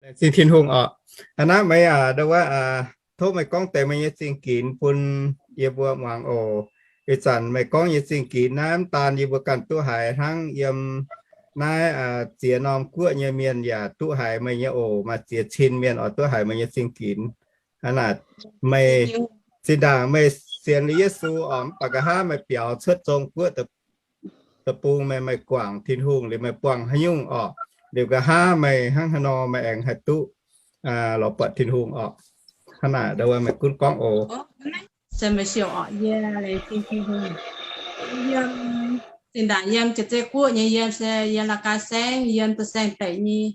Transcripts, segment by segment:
Laengz zingh Tin-Hungh oc. Hnangv naaiv meih aac, ndo wuov, tov meih gorngv deix meih nyei zingh ginx bun yie mbuo muangx oc. Ih zanc meih gorngv nyei zingh ginx naaiv, mv daan yie mbuo ganh duqv haiz, hnangv yiem naaiv ziex norm guoqv nyei mienh yaac duqv haiz meih nyei oc. Maaih ziex cin mienh oix duqv haiz meih nyei zingh ginx. Hnangv naaic, meih zinh ndaangc meih sienx liuz Yesu oc, mv baac nqa'haav meih biaux cuotv zong guoqv deic-bung, meih, meih guangc Tin-Hungh liuz meih buangh haaix nyungc oc, liuz nqa'haav meih hnangv haaix nor meih aengx haih duqv lorz buatc Tin-Hungh oc. Hnangv naaic, ndo wuov meih gunv gorngv oc. Yie zinh ndaangc yiem Jiex Zei Guoqv nyei, yiem se yiem La'gaa Saengv, yiem Da'saeng Deic nyei.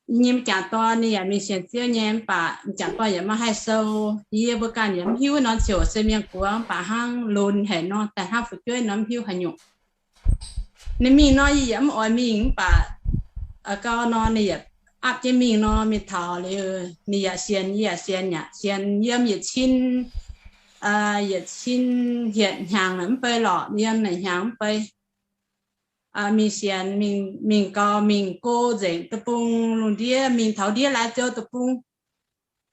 Nyei m'jangc dorn ninh yaac mingh sienx Ziouv nyei, mv baac m'jangc dorn yaac maiv haih sou. Yie mbuo ganh yaac mv hiuv norm ziouc se mienh guoqv, mv baac hnangv lunx haic nor, daaih hnangv fu'jueiv nor mv hiuv haaix nyungc. Ninh mingh nor yie yaac mv oix mingh, mv baac gau nor ninh yaac aapv jienv mingh nor, mingh taux liuz ninh yaac sienx, yie yaac sienx, yaac sienx yiem yietc cin, yietc cin hietc hnyangx mv bei lorqc, yiem naaic hnyangx mv bei. Mingh sienx, mingh gau, mingh go nzengc deic-bung lungh ndiev, mingh taux ndiev laaix ziouc deic-bung.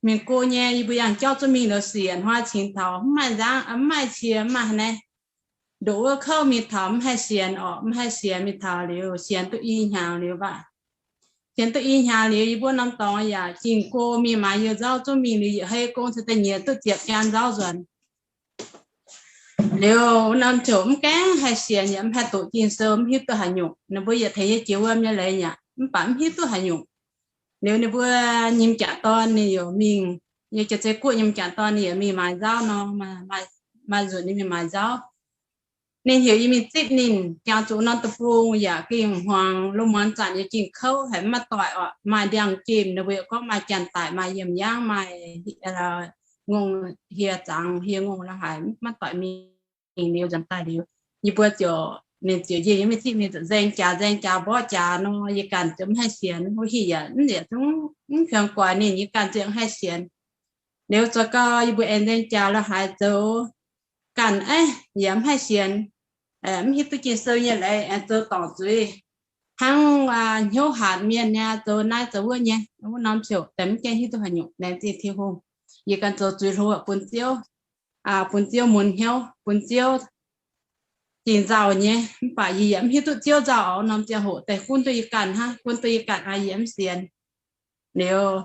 Mingh go nyei, yie mbuo yangh jauv zuqc mingh lorz sienx hnoi cingx taux mv maaih nzangv, mv maaih cie, mv maaih haaix nor. Ndoqc wuov kouv mingh taux mv haih sienx orqc, mv haih sienx, mingh taux liuz sienx duqv i hnyangx liuz baac, sienx duqv i hnyangx liuz yie mbuo norm dorngx yaac ging go mingh maaiz youh nzauv, zuqc mingh liuz yietc hei gong cingx daaih nyiex duqv ziepc jaan nzauv nzuonx. Liuz norm ziouc mv gaengh haih sienx, yaac mv haih doqc Ging-Sou, mv hiuv duqv haaix nyungc. Ninh mbuo yietc tengx yie jiex wuom nyei leiz aqv, mv baac mv hiuv duqv haaix nyungc. Liuz ninh mbuo nyei m'jangc dorn ninh yaac mingh, yiem Jiex Zei Guoqv nyei m'jangc dorn ninh yaac mingh maaiz nzauv nor, maaih nzunc ninh mingh maaiz nzauv. Ninh heuc yie mingh zipv ninh, jangx zuqc norm deic-bung yaac ging hmuangx, lungh muonz zanc yaac ging kouv haic, mv maaih doic orqc, maaih ndiangx-gemh, ninh mbuo yaac gorngv maaih janx-daic, maaih yiem yaangv, maaih ngongh hieh zangx hieh ngongh la'haic, mv maaih doic mingh. Liuz nzuonx daaih liuz, yie mbuo ziouc, ninh ziouc yie mingh zipv ninh ziouc nzaeng jaax, nzaeng jaax mborqv jaax nor, yie ganh ziouc mv haih sienx, wuov hih yaac mv ziouc zungv mv hiuang guaix ninh, yie ganh ziouc mv haih sienx. Liuz zoux gau yie mbuo aengx nzaeng jaax la'haic zoux ganh, yaac mv haih sienx, mv hiuv duqv Ging-Sou nyei leiz, aengx zoux dorngc zuiz, hnangv hnyouv hatc mienh nyei, zoux naaiv zoux wuov nyei, wuov norm ziouc daaih mv gaengh hiuv duqv haaix nyungc, laengz zingh Tin-Hungh. Yie ganh zoux zuiz hlo bun Ziouv, bun Ziouv mun hnyouv, bun Ziouv dingh nzauh nyei, mv baac yie yaac mv hiuv duqv Ziouv nzauh orqc, norm ziangh hoc daaih gunv duqv yie ganh hnangv, gunv duqv yie ganh aqv, yie mv sienx. Liuz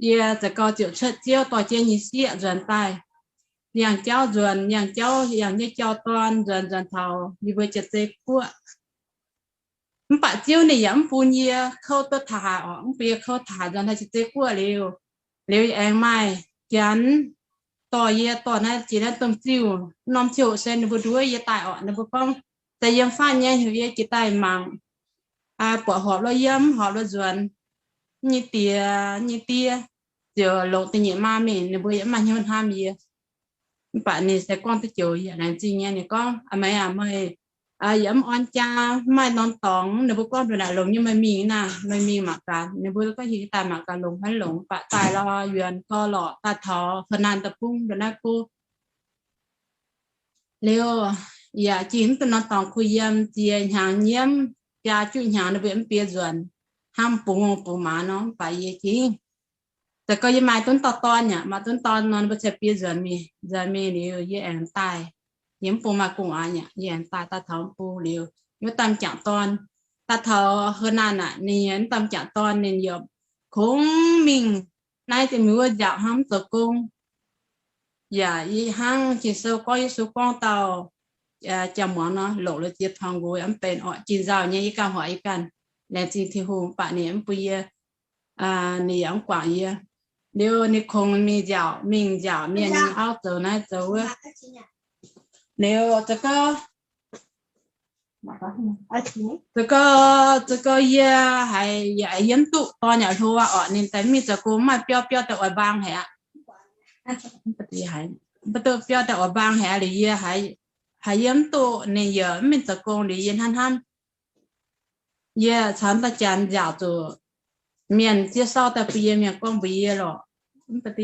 yie za'gengh ziouc cuotv Ziouv dorh jienv nyei sieqv nzuonx daaih, yangh jauv nzuonx, yangh jauv, yangh nyei jauv-dorn nzuonx, nzuonx taux yie mbuo Jiex Zei Guoqv. Mv baac Ziouv ninh yaac mv bun yie kouv duqv taux haaix orqc, mv bun yie kouv taux haaix, nzuonx taux Jiex Zei Guoqv liuz, liuz aengx maaih janx dorh yie dorh naaiv jiex naaiv domh ziuh, norm ziouc se ninh mbuo nduov yie daaih orqc, ninh mbuo gorngv, daaih yiem faanv nyei heuc yie jiex daaih mangc, buatc horpc lo yiem, horpc lo nzuonx, nyei die, nyei die, ziouc longc da'nyeic maa mingh, ninh mbuo yaac mv maaih hnyouv hnamv yie. Mv baac ninh se gorngv duqv joux yaac laengz zingh nyei. Ninh gorngv, Aa, meih aac, meih yaac mv orn jaa, mv maaih norm dorngx. Ninh mbuo gorngv, Ndongc naaic longx nyei, meih mingh naaic, meih mingh mangc gaax. Ninh mbuo gorngv, Hiuv daaih mangc gaax longx maiv longx. Mv baac daaih lorz yuonx gau lorqc, daaih taux Haaix Naan Deic-Bung ndongc naaiv go. Liuz yaac jingx mv duqv norm dorngx kuh yiem, ziex hnyangx nyiemv, biaa juqv hnyangx ninh mbuo mv bieqc nzuonx, hnangv bungx ngongh bungx maaz nor. Mv baac yie jingx za'gengh yie maaih duqv dauh dorn yaac maaih duqv dorn nor, ninh mbuo cingx bieqc nzuonx mingh, nzuonx mingh liuz yie aengx daaih. Yie mv bung maaih gong-waac yaac yie aengx daaih, daaih taux mv bung liuz, yie wuov dauh m'jangc dorn daaih taux Haaix Naan aqv. Ninh wuov dauh m'jangc dorn ninh yaac kungx mingh naaiv deix mienh wuov nziaauc hnangv mv zoux gong. Yaac hnangv Ging-Sou gorngv, Yesu gorngv dauh jaa-muangz nor, longc la'ziex tong nqox yaac mv benx orqc, jiex nzauh nyei. Yie ganh hoic yie ganh, laengz zingh Tin-Hungh, mv baac ninh yaac mv bun yie, ninh yaac mv guangc yie. Liuz ninh kungx mingh nziaauc, mingh nziaauc mienh nyei auv zoux naaiv zoux wuov. Liuz za'gengh, za'gengh, za'gengh yie haiz yie mv duqv dorn yaac hlo orqc, ninh daaih mingh zoux gong maaih biauv biauv daaih oix mbaang haic aqv. Mv duqv biauv daaih oix mbaang haic aqv. Liuz yie haiz yie mv duqv, ninh yaac mv mingh zoux gong liuz yie hnamv hnamv, yie caux dauh janx nziaauc zuqc mienh ziex sauv daaih bun yie, mienh gorngv mbuox yie lorqc. Mv baac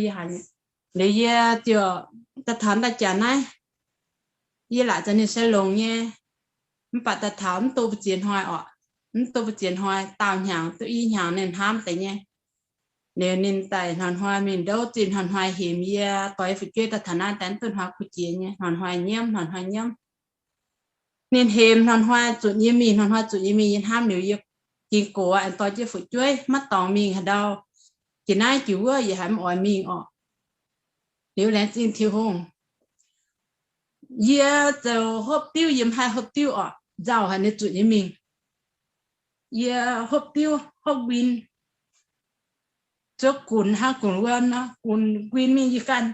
liuz yie ziouc daaih taux dauh janx naaiv, yie laaic zoux ninh se longx nyei. Mv baac daaih taux mv duqv mbu'ziex hnoi orqc, mv duqv mbu'ziex hnoi, daauh hnyangx duqv i hnyangx ninh hnamv deix nyei. Liuz ninh daaih hnoi-hnoi mingh ndouv zinh, hnoi-hnoi hemx yie, dorh yie fu'jueiv daaih taux naaiv daaih duqv hnoi kuv jiex nyei, hnoi-hnoi nyiemv, hnoi-hnoi nyiemv. Ninh hemx hnoi-hnoi zunc yie mingh, hnoi-hnoi zunc yie mingh. Yie hnamv liuz yie ging gox aengx dorh jienv fu'jueiv maiv dorngx mingh haaix ndau. Jiex naaiv jiex wuov yie haiz mv oix mingh orqc. Liuz laengz zingh Tin-Hungh. Yie zoux hopv diuv, yie mv haih hopv diuv orqc, nzauh haic ninh zunc yie mingh. Yie hopv diuv hopv nquin, zuov gunx hnangv gunx wuom nor, gunx nquin mingh yie ganh,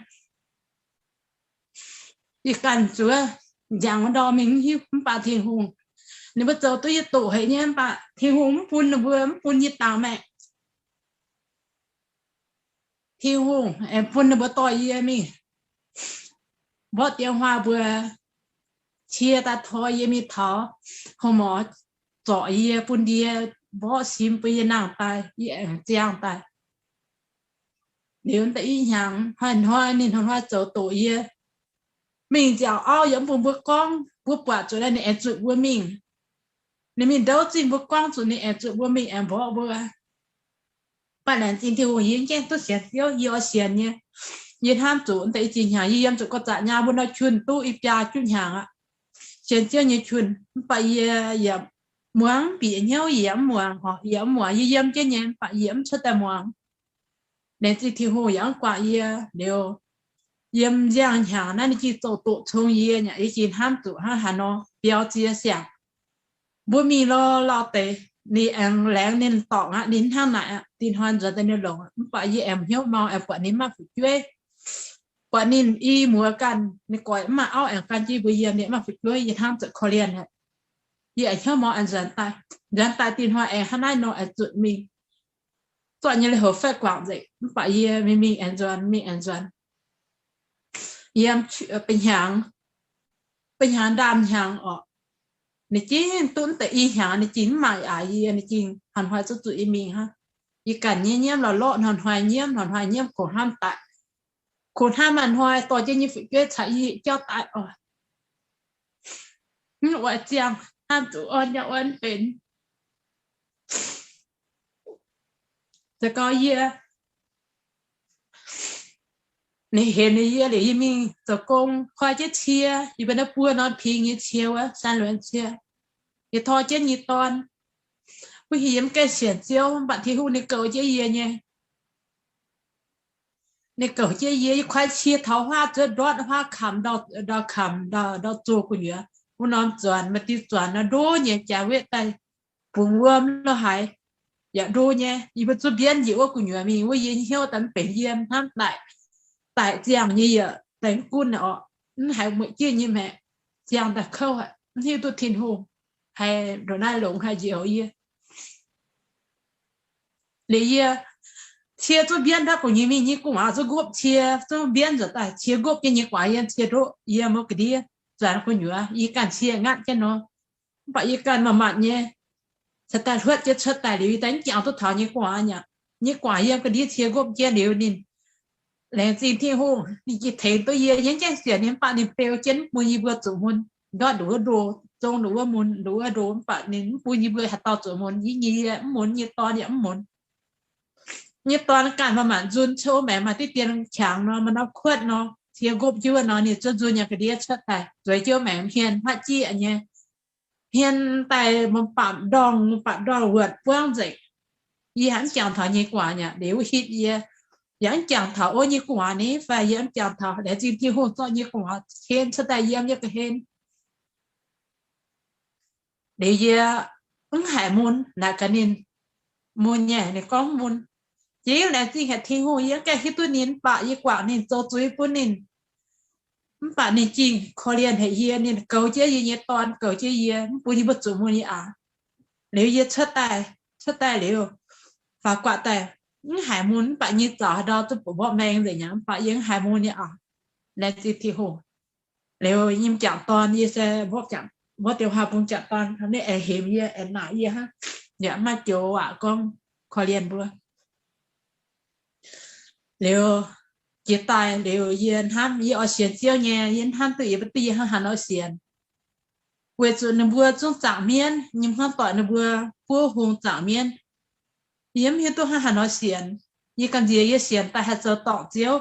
yie ganh zuov njangx ndorm mingh mv hiuv, mv baac Tin-Hungh, ninh mbuo zoux duqv yie doqc haic nyei, mv baac Tin-Hungh mv bun ninh mbuo, mv bun yie dangx maengc. Tin-Hungh aengx bun ninh mbuo dorh yie mingh mborqv diex huaang mbuo cie daaih tov yie mingh taux hlo morz zorc yie bun ndie mborqv sim bun yie nangh daaih, yie aengx ziangh daaih. Liuz da'yietv hnyangx hnoi-hnoi ninh hnoi-hnoi zoux doqc yie. Mingh nziaauc auv yaac mv bun mbuo gorngv, mbuo buatc zuqc ninh aengx zuqc mbuo mingh. Ninh mingh ndouv zinh mbuo gorngv zuqc ninh aengx zuqc mbuo mingh aengx mborqv mbuo. Mv baac laengz zingh Tin-Hungh yie mv gaengh duqv sienx Ziouv, yie oix sienx nyei. Yie hnamv zuqc da'yietv zinh hnyangx yie yiem zuqc gorx zaqc nyaam mbuo nor qun duqv i biaa juqv hnyangx aqv. Sienx Ziouv nyei qun, mv baac yie yaac muangx bieqc hnyouv, yie yaac mv muangx, yie yaac mv muangx, yie yiem jienv nyei, mv baac yie mv cuotv daaih muangx. Laengz zingh Tin-Hungh yaac mv guangc yie. Liuz yiem nziangh hnyangx naaiv ninh gengh zoux doqc cong yie, yie gengh hnamv zuqc hnangv haaix nor biaux ziex siangx. Mbuo mingh lorz lauh deix, ninh aengx laengz ninh dorngc aqv, ninh hnangv naaic aqv, dinh hnoi nzuonx daaih ninh longc. Mv baac yie aengx hnyouv mau, aengx buatc ninh maaih fu'jueiv, buatc ninh i muoz ganh, ninh goix mv maaih auv aengx gan jienv mbuo yiem, ninh maaih fu'jueiv, yie hnamv zuqc korv-lienh aqv. Yie aengx hnyouv mau aengx nzuonx daaih. Nzuonx daaih dinh hnoi aengx hnangv naaiv nor aengx zuqc mingh. Zorqv nyei lui-houx faix guangc nzengc, mv baac yie mingh mingh aengx nzuonx, mingh aengx nzuonx. Yiem ba'hnyangx, ba'hnyangx ndaamv-hnyangx orqc, ninh gengh duqv da'yietv hnyangx, ninh gengh mv mangc aax yie, ninh gengh hnoi-hnoi zuqc zuqc yie mingh hnangv. Yie ganh nyiemv lorqc lorqc, hnoi-hnoi nyiemv, hnoi-hnoi nyiemv, kungx hnamv daic. Kungx hnamv maaih hnoi dorh jienv nyei fu'jueiv caux yie jauv daic oc. Mv oix ziangh, hnamv zuqc orn nyei orn benx. Se gorngv yie, ninh hemx ninh yie liuz, yie mingh zoux gong koi jienv cie, yie mbuo naaiv buo norm pingx nyei cie wuov, san luonx cie, yie tor jienv nyei dorn. Wuov hingh yie mv gaengh sienx Ziouv, mv baac Tin-Hungh ninh goux jienv yie nyei. Ninh goux jienv yie, yie koi cie taux huaav zuov ndortv huaav kamx ndau, kamx ndau zoh gu'nyuoz. Wuov norm zuonx maaih diuh zuonx nor ndo nyei, jaax wetv daaih bungx wuom lo haaix yaac ndo nyei. Yie mbuo zuov mbienv njiec wuov gu'nyuoz mingh, wuov yie hnyouv daaih mv benx yiem hnamv daic, daic ziangh nyei yaac daaih mv gunv orqc, mv haiz mueic jienv nyei maengc, ziangh daaih kouv, mv hiuv duqv Tin-Hungh haih ndongc naaiv longx haih njoux yie. Liuz yie cie zuov mbienv ndortv gu'nyuoz mingh, nyei gu'nguaaz zuov nqopv cie, zuov mbienv nzuonx daaih cie nqopv jienv nyei gu'nguaaz yiem cie ndoqv yiem wuov ga'ndiev zuonx gu'nyuoz, yie ganh cie ngatv jienv nor. Mv baac yie ganh manc-manc nyei, cingx daaih hluotv jienv cuotv daaih liuz, yie daaih mv jangx duqv taux nyei gu'nguaaz aqv. Nyei gu'nguaaz yiem ga'ndiev cie nqopv jienv liuz ninh laengz zingh Tin-Hungh, ninh gengh tengx duqv yie. Yie mv gaengh sienx ninh, mv baac ninh beu jienv mv bun yie mbuo zuqc mun. Ndortv nduqc wuov ndo, zong nduqc wuov mun, nduqc wuov ndo, mv baac ninh mv bun yie mbuo haaix dauh zuqc mun. Yie nyei yie mv mun, nyei dorn yaac mv mun. Nyei dorn ganh manc-manc nzun, cuotv maengx maaih diqv dien qangx nor, maaih norm kuotv nor, cie nqopv jienv wuov nor, ninh zuov nzun nyei ga'ndiev cuotv daaih, zueiz jienv maengx hmien hmatv jieqv nyei. Hmien daaih mv baac ndorngh, mv baac ndorngh wuotc buangv nzengc. Yie haiz mv jangx taux nyei gu'nguaaz aqv. Liuz wuov hitv yie yaac mv jangx taux wuov nyei gu'nguaaz ni fai, yie mv jangx taux. Laengz zingh Tin-Hungh zorqv nyei gu'nguaaz hen cuotv daaih yiem yie ga'hlen. Liuz yie mv haiz mun, naaic gaax ninh, mun nyei, ninh gorngv mv mun. Jiex laengz zingh haic Tin-Hungh, yie mv gaengh hiuv duqv ninh, mv baac yie guangc ninh, zoux zuiz bun ninh. Mv baac ninh gengh korv-lienh haic yie, ninh goux jienv yie nyei dorn, goux jienv yie, mv bun yie mbuo zuqc mun nyei aqv. Liuz yie cuotv daaih, cuotv daaih liuz, faaux guatc daaih, mv haiz mun, mv baac nyei zaux haaix ndau zuqc mborqv maeng nzengc nyei, mv baac yie mv haiz mun nyei aqv. Laengz zingh Tin-Hungh. Liuz yie m'jangc dorn, yie se mborqv deix haa bung m'jangc dorn, ninh aengx hemx yie, aengx naaic yie hnangv, yaac mv maaih joux waac gorngv korv-lienh mbuo. Liuz jiex daaih liuz yie hnamv, yie oix sienx Ziouv nyei, yie hnamv duqv yie mbuo duqv yie hnangv haaix nor sienx. Weic zuqc ninh mbuo zungv zaangc mienv, yie hnamv doic ninh mbuo buov hung zaangc mienv. Yie mv hiuv duqv hnangv haaix nor sienx. Yie gamh nziex yie sienx daaih haih zoux dorngc Ziouv.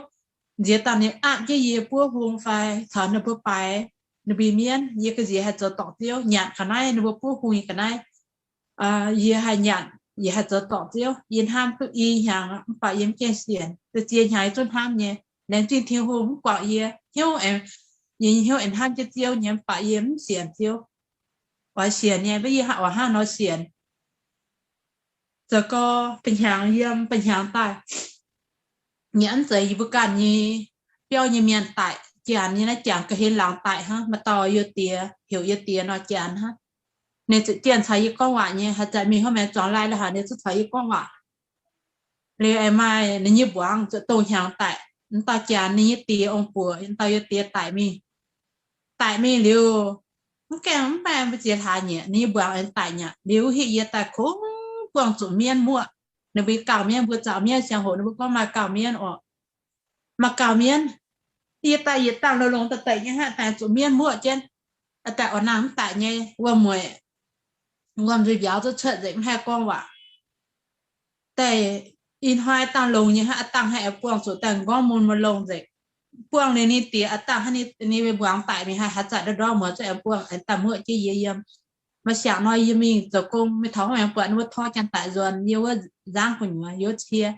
Nziex daaih ninh apv jienv yie buov hung fai caux ninh mbuo baaix ninh mbuo mienv, yie gamh nziex haih zoux dorngc Ziouv, nyanc ga'naaiv ninh mbuo buov hung nyei ga'naaiv, yie haih nyanc, yie haih zoux dorngc Ziouv. Yie hnamv duqv i hnyangx mv baac yie mv gaengh sienx. Ziex hnyangx yie zungv hnamv nyei. Laengz zingh Tin-Hungh mv guangc yie, hnyouv aengx, yie hnyouv aengx hnamv jienv Ziouv nyei mv baac yie mv sienx Ziouv. Oix sienx nyei, mv baac yie oix hnangv nor sienx. Zoux gau, ba'hnyangx yiem ba'hnyangx daaih, nyanc mv zeiz yie mbuo ganh nyei biauv nyei mienh daic, janx nyei naaiv, janx ga'hlen laangz daic hnangv. Maaih dauh yie diex, heuc yie diex nor, janx hnangv. Ninh zuqc jienh caux yie gorngv waac nyei, haaix zanc mingh hnangv maengx zuangx lai la'haaix ninh zuqc caux yie gorngv waac. Liuz aengx maaih ninh nyei mbuangz zuqc dongh hnyangx daic, m'dauh janx ninh nyei diex ong-buoc, m'dauh yie diex daic mingh. Daic mingh liuz, mv gaengh mv maaih mbuo ziex hlaax nyieqc, ninh nyei mbuangz aengx daic nyaqc. Liuz heuc yie daaih kungx buangh zuqc mienv muoqv. Ninh mbuo gauh mienv, mbuo zaux mienv siang-hoc ninh mbuo gorngv maaih gauh mienv orqc. Maaih gauh mienv. Yie daaih yietc dangh longx-longx daaih daic nyei hnangv, daaih zuqc mienv muoqv jienv. Daaih oix nangh mv daic nyei, wuom-mueic, wuom-nzuih mbiauz zuqc cuotv nzengc, mv haih gorngv waac. Daaih ih hnoi dangh longx nyei hnangv, aa dangh haih buangh zuqc daaih m'nqorngv mun maiv longx nzengc. Buangh liuz ninh diex, aa dangh hnangv ninh mbuangz daic mingh, haih haaix zanc ndorm-ndorm muoz zuqc aengx buangh, aengx daaih muoqv jienv yie yiem. Maaih siangx nor yie mingh zoux gong, mingh taux hnangv maengx buatc ninh mbuo tor janx daic nzuonx, yie wuov nzangv gu'nyuoz, yie wuov cie.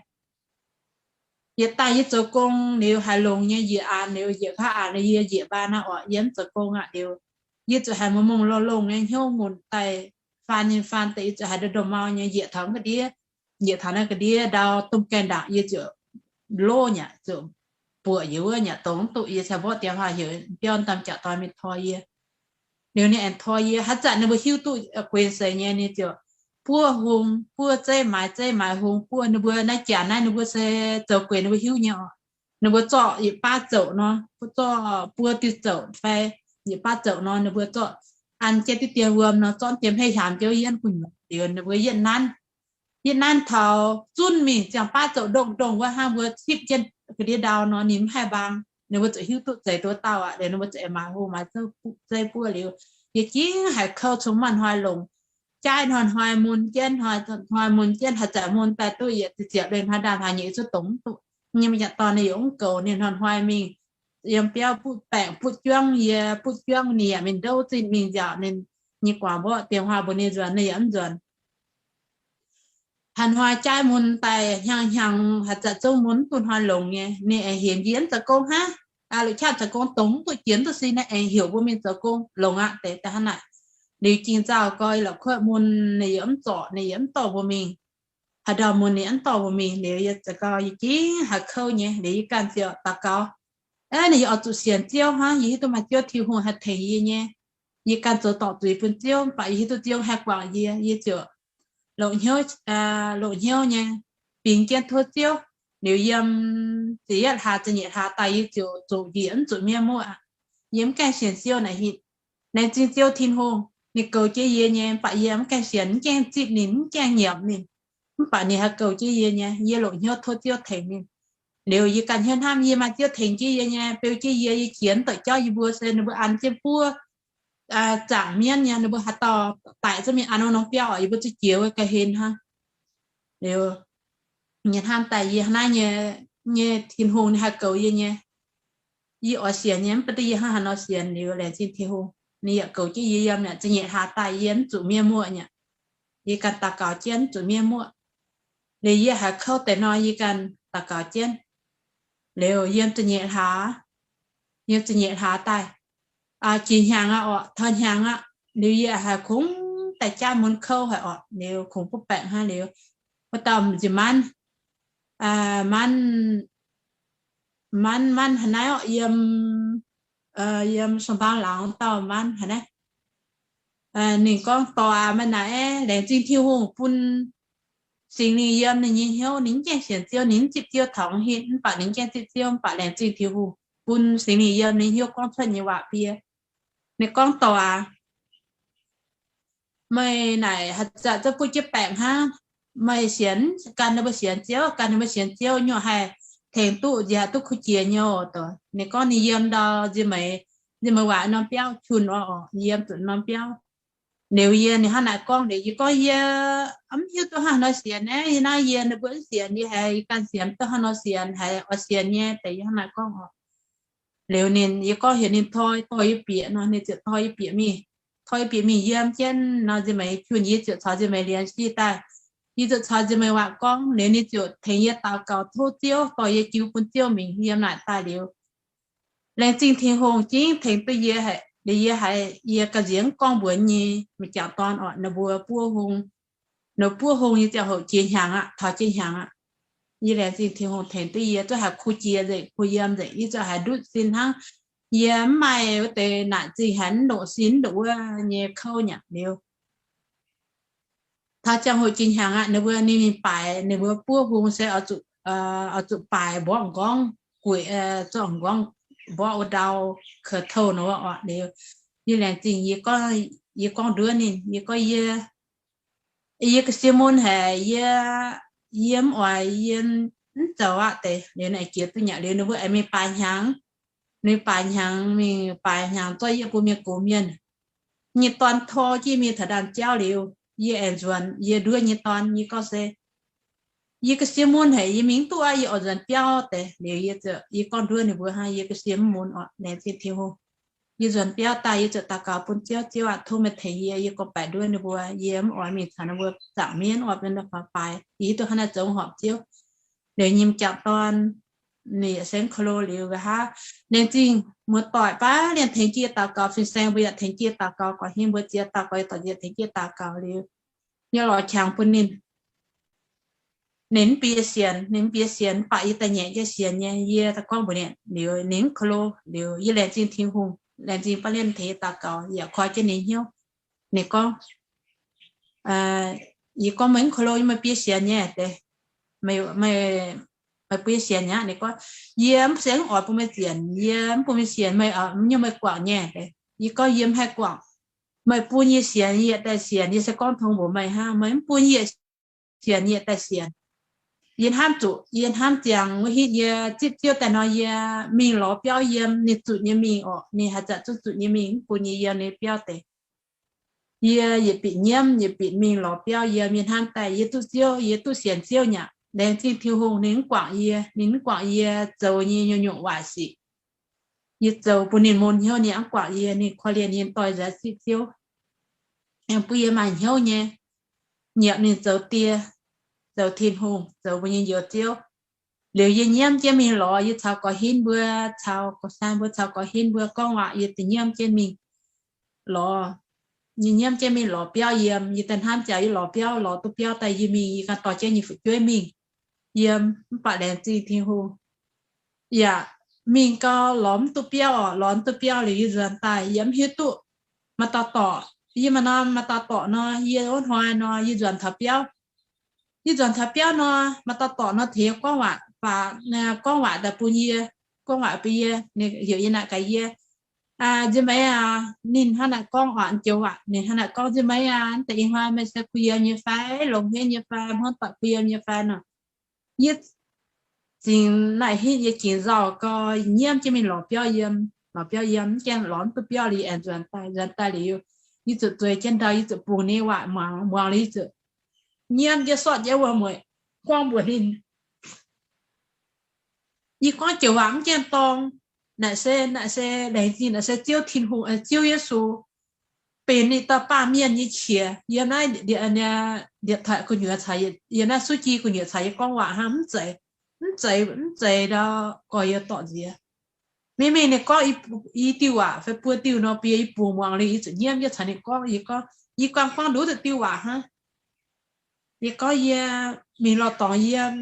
Yietc daaih yie zoux gong liuz haiz longx nyei njiec aanx liuz, njiec nqa'haav aanx liuz, yie njiec mbaan naaiv orqc, yie mv zoux gong aqv liuz, yie zuqc haiz mbu'ndongx longx-longx nyei hnyouv ngunc daaih, faan nyei faan deix, yie zuqc haiz ndongc ndongh mau nyei njiec taux ga'ndiev, njiec taux naaiv ga'ndiev ndau domh gaengh ndaangc, yie ziouc loz nyaqc, ziouc buoqc yie wuov nyaqc, dongh mv duqv yie cingx mborqv diex hlaax heuc biauv daan jauv-doic mingh tor yie. Liuz ninh aengx tor yie, haaix zanc ninh mbuo hiuv duqv guenx seix nyei, ninh ziouc buov hung, buov zeiv maaiz, zeiv maaiz hung, buov ninh mbuo naaiv janx naaiv, ninh mbuo se zoux guenx ninh mbuo hiuv nyei orqc. Ninh mbuo zorqv yietc baav zouc nor, zorqv buo diuh zouc fai yietc baav zouc nor, ninh mbuo zorqv an jienv diqv dien wuom nor, zorqv dien hmeiv hiaamx jienv yienv gu'nyuoz liuz, ninh mbuo yietv nanv, yietv nanv taux zunv mingh ziangh baav zouc ndongh ndongh wuov hnangv mbuo cipv jienv ga'ndiev ndau nor, ninh mv haih mbaang. Ninh mbuo zuqc hiuv duqv zeiz duqv dauh aqv. Liuz ninh mbuo zuqc aengx maaiz hung maaiz zeiv buov liuz, yie jingx haiz kouv cong-mengh hnoi longx. Jaaiv hnoi-hnoi mun jienv, hnoi-hnoi mun jienv, haaix zanc mun daaih duqv yietc ziepc leih hnoi ndaamv hlaax nyeic zuqc dongz duqv. Nyei m'jangc dorn ninh yaac mv goux, ninh hnoi-hnoi mingh yiem biauv butv baengc butv juangv, yie butv juangv, ninh yaac mingh ndouv zinh mingh nziaauc ninh nyei guangc mborqv diex hlaax mbuox ninh nzuonx, ninh yaac mv nzuonx. Hnoi-hnoi jaaiv mun daaih hnyangx-hnyangx haaix zanc zungv mun mv duqv hnoi longx nyei, ninh aengx heuc yie mv zoux gong hnangv. Longc qaqv zoux gong dongz mv duqv jiex mv duqv sin, ninh aengx heuc mbuo mingh zoux gong longx aqv deix daaih hnangv naaic. Liuz jingx nzauh gau, la'kuotv mun ninh yaac mv zorc, ninh yaac mv dorh mbuo mingh. Haaix ndau mun ninh mv dorh mbuo mingh liuz, yie zoux gau yie jingx haiz kouv nyei. Liuz yie ganh ziouc daux gaux, ninh yaac oix zuqc sienx Ziouv hnangv, yie hiuv duqv maaih Ziouv Tin-Hungh haih tengx yie nyei. Yie ganh zoux dorngc zuiz bun Ziouv, mv baac yie hiuv duqv Ziouv haih guangc yie, yie ziouc longc hnyouv, longc hnyouv nyei bingx jienv tov Ziouv. Liuz yiem ziepc yietv hlaax ziepc nyeic hlaax daaih yie ziouc zuqc njiec mv zuqc miev muoqv. Yie mv gaengh sienx Ziouv naaic hin. Laengz zingh Ziouv Tin-Hungh, ninh goux jienv yie nyei, mv baac yie mv gaengh sienx, mv gaengh zipv ninh, mv gaengh nyiemc ninh. Mv baac ninh haih goux jienv yie nyei, yie longc hnyouv tov Ziouv tengx ninh. Liuz yie ganh hnyouv hnamv yie maaih Ziouv tengx jienv yie nyei, beu jienv yie, yie qiex mv douc jauv yie mbuo se ninh mbuo an jienv buov zaangc mienv nyei, ninh mbuo haaix dauh daic zungv mingh an wuov norm biauv oc, yie mbuo zuqc jiex wuov ga'hlen hnangv. Liuz yie hnamv daaih yie hnangv naaiv nyei, nyei Tin-Hungh ninh haih goux yie nyei. Yie oix sienx nyei, mv baac duqv yie hnangv haaix nor sienx. Liuz laengz zingh Tin-Hungh, ninh yaac goux jienv yie yiem mi'aqv. Ziepc nyeic hlaax daaih yie mv zuqc miev muoqv nyei. Yie ganh daux gaux jienv mv zuqc miev muoqv. Liuz yie haiz kouv deix nor yie ganh daux gaux jienv. Liuz yiem ziepc nyeic hlaax, yiem ziepc nyeic hlaax daaih, jiex hnyangx aqv orqc, taux hnyangx aqv. Liuz yie haiz kungx daaih jaaiv mun kouv haic orqc, liuz kungx butv baengc hnangv. Liuz wuov dauh nziex manv, manv, manv, manv haaix naaiv orqc, yiem, yiem Song Baang Laangz wuov dauh manv haaix naaiv, ninh gorngv dorh aac, meih naaic laengz zingh Tin-Hungh bun Singx Lingh yiem ninh nyei hnyouv. Ninh mv gaengh sienx Ziouv, ninh mv zipv Ziouv taux hin, mv baac ninh mv gaengh zipv Ziouv, mv baac laengz zingh Tin-Hungh bun Singx Lingh yiem ninh hnyouv gorngv cuotv nyei waac fiev. Ninh gorngv dorh aac, meih naaic haaix zanc zungv butv jienv baengc hnangv. Meih sienx, gan ninh mbuo sienx Ziouv, gan ninh mbuo sienx Ziouv nyungc haih tengx duqv nziaauc duqv kuh jiex nyei oc. Ninh gorngv ninh yiem ndau nziex meix, nziex meix waac norm biauv qun oc, yiem zuqc norm biauv. Liuz yie ninh hnangv naaic gorngv liuz, yie gorngv yie mv hiuv duqv hnangv haaix nor sienx naaiv. Yie naaiv yie ninh mbuo mv sienx, yie haiz yie ganh sienx mv duqv hnangv haaix nor sienx, haiz oix sienx nyei deix yie hnangv naaic gorngv oc. Liuz ninh, yie gorngv heuc ninh toi, toi yie bieqc nor, ninh ziouc toi yie bieqc mingh. Toi yie bieqc mingh yiem jienv nor, nziex meih junh yie ziouc caux nziex meih liemh sic daaih. Yie ziouc caux nziex meih waac gorngv liuz, ninh ziouc tengx yie daux gaux tov Ziouv, dorh yie jiu bun Ziouv mingh yiem naaic daaih liuz, laengz zingh Tin-Hungh jingv tengx duqv yie haic. Liuz yie haiz yie ga'nziex mv gorngv mbuox nyei m'jangc dorn oc, ninh mbuo buov hung, ninh buov hung yie ziangh hoc jiex hnyangx aqv, taux jiex hnyangx aqv. Yie laengz zingh Tin-Hungh tengx duqv yie, zuqc haiz kuh jiex nzengc, kuh yiem nzengc, yie zuqc haiz ndutv sin hnangv. Yie mv maaih wuov deix naaic zingh haiz mv ndongc sin mv ndongc wuov nyei kouv nyanc liuz, taux ziangh hoc jiex hnyangx aqv, ninh mbuo ninh mingh baaix, ninh mbuo buov hung se oix zuqc baaix mborqv m'nqorngv gueic, zorqv m'nqorngv mborqv wuov ndau, kouv touv nor oc. Liuz yie laengz zingh, yie gorngv nduov ninh, yie gorngv yie, yie ga'sie mun haic, yie, yie mv oix, yie mv zoux aqv deix. Liuz naaic jiex duqv nyanc liuz ninh mbuo aengx mingh baaix hnyangx. Ninh baaix hnyangx, mingh baaix hnyangx zorqv yie mbuo mienh gox mienh nyei dorn tor jienv mingh taux ndaamv-jauv liuz, yie aengx nzuonx yie nduov nyei dorn. Yie gorngv se, yie ga'sie mun haic, yie mingh mv duqv aqv, yie oix nzuonx biauv deix. Liuz yie, yie gorngv nduov ninh mbuo hnangv, yie ga'sie mv mun oc, laengz zingh Tin-Hungh. Yie nzuonx biauv daaih, yie ziouc daux gaux bun Ziouv, Ziouv aac, tov meih tengx yie, yie gorngv baeqc nduov ninh mbuo, yie mv oix mingh caux ninh mbuo zaangc mienv oix benx faaux baaix, yie hiuv duqv hnangv naaiv zoux mv horpc Ziouv. Liuz nyei m'jangc dorn, ninh yietc sengv ko lo liuz nqa'haav, laengz zingh muoz-doic baav lienh tengx jienv daux gaux, fin-saeng mbuo yaac tengx jienv daux gaux, gorqv-hingv mbuo ziex dauh gorx-youz doic ziex tengx jienv daux gaux liuz, yie lorz qangx bun ninh. Ninh mv bieqc sienx, ninh mv bieqc sienx, mv baac yie daaih nyaic jienv sienx nyei. Yie daaih gorngv mbuox ninh liuz, ninh mv ko lo. Liuz yie laengz zingh Tin-Hungh, laengz zingh baav lienh tengx yie daux gaux, yaac koi jienv ninh hnyouv. Ninh gorngv, yie gorngv, meih mv ko lo, meih bieqc sienx nyei deix, meih bieqc sienx nyei. Ninh gorngv, yie mv se mv oix bun meih zienc, yie mv bun meih sienx, meih nyungc meih guangc nyei deix. Yie gorngv, yie mv haih guangc. Meih bun yie sienx, yie daaih sienx. Yie se gorngv tong mbuox meih hnangv, meih mv bun yie sienx, yie daaih sienx. Yie hnamv zuqc, yie hnamv ziangx wuov hitv yie zipv Ziouv daaih nor, yie mingh lorz biauv yiem, ninh zuqc nyei mingh orqc, ninh haaix zanc zuqc zuqc nyei mingh, mv bun yie yiem ninh biauv deix. Yie yietc bieqc nyiemv, yietc bieqc mingh lorz biauv yiem. Yie hnamv daaih yie duqv Ziouv, yie duqv sienx Ziouv nyei aqv. Laengz zingh Tin-Hungh, ninh mv guangc yie, ninh mv guangc yie zoux nyei nyungc-nyungc waaic sic. Yie zoux bun ninh mun hnyouv, ninh mv guangc yie, ninh korv-lienh yie, dorh nzuonx zipv Ziouv, bun yie maaih hnyouv nyei nyiemc ninh zoux die, zoux Tin-Hungh, zoux mbuo nyei Njoux Ziouv. Liuz yie nyiemv jienv mingh lorz, yie caux gorqv-hinv mbuo, caux gorqv-saeng mbuo, caux gorqv-hinv mbuo gorngv waac, yie daaih nyiemv jienv mingh lorz. Yie nyiemv jienv mingh lorz biauv yiem. Yie daaih hnamv jaax yie lorz biauv, lorz duqv biauv daaih yie mingh, yie ganh dorh jienv nyei fu'jueiv mingh yiem. Mv baac laengz zingh Tin-Hungh, yaac mingh gau lorz mv duqv biauv orqc. Lorz mv duqv biauv liuz yie nzuonx daaih, yie mv hiuv duqv maaih dauh dorc. Yie maaih norm maaih dauh dorc nor, yie wuov hnoi nor yie nzuonx taux biauv. Yie nzuonx taux biauv nor, maaih dauh dorc nor tengx yie gorngv waac, gorngv waac daaih bun yie, gorngv waac bun yie, heuc yie naaic gaax yie, nziex meih aac, ninh hnangv naaic gorngv waac, joux waac ninh hnangv naaic gorngv, nziex meih aac, deix ih hnoi meih se kuh yiem nyei fai, longx hniev nyei fai, hmuangv doic kuh yiem nyei fai nor. Yie zingx naaic hitv yie gingx nzauh gau, nyiemv jienv mingh lorz biauv yiem. Lorz biauv yiem mv gaengh lorz mv duqv biauv liuz aengx nzuonx daaih. Nzuonx daaih liuz, yie zuqc zueiz jienv ndau, yie zuqc bungx ninh waac muangx, muangx liuz yie zuqc nyiemv jienv sortv jienv wuom-mueic gorngv mbuox ninh. Yie gorngv joux waac mv gaengh dorng. Naaic se, naaic se laengz zingh, naaic se Ziouv Tin-Hungh, Ziouv Yesu benx ninh dauh baamh mienh nyei qiex. Yiem naaiv ndiec taaix gu'nyuoz caux, yiem naaiv suv ji gu'nyuoz caux yie gorngv waac hnangv, mv zeiz, mv zeiz, mv zeiz ndau gorx-youz dorc nziex. Mingh mingh ninh gorngv i diuh waac fai buo diuh nor, bun yie bungx muangx liuz yie zuqc nyiemv jienv caux ninh gorngv. Yie gorngv, yie ganh gorngv nduov zuqc diuh waac hnangv. Yie gorngv yie mingh lorz dorngx yiem,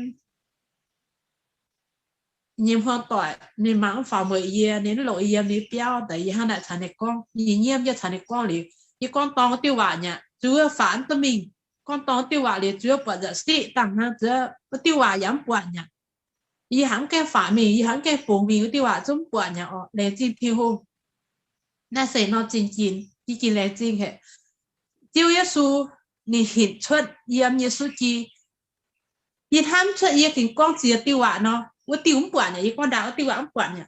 nyei hmuangv doic ninh mangc mv faaux mueic yie, ninh mv longc yie yiem ninh biauv daaih. Yie hnangv naaic caux ninh gorngv, yie nyiemv jienv caux ninh gorngv liuz, yie gorngv dorng wuov diuh waac nyei aqv, zuov faac mv duqv mingh. Gorngv dorng wuov diuh waac liuz, zuov buatc nza'siqv dangh hnangv, zuov wuov diuh waac yaac mv buatc nyei aqv. Yie hnamv gaengh faac mingh, yie hnamv gaengh bungx mingh, wuov diuh waac zungv mv buatc nyei orqc. Laengz zingh Tin-Hungh. Naaiv se nor zingh ginx, yie ginx laengz zingh haic. Ziouv Yesu ninh hinc cuotv yiem Yesu ji. Yie hnamv cuotv yie gengh gorngv ziex diuh waac nor, wuov diuh mv buatc nyei aqv. Yie gorngv ndaangc wuov diuh waac mv buatc nyei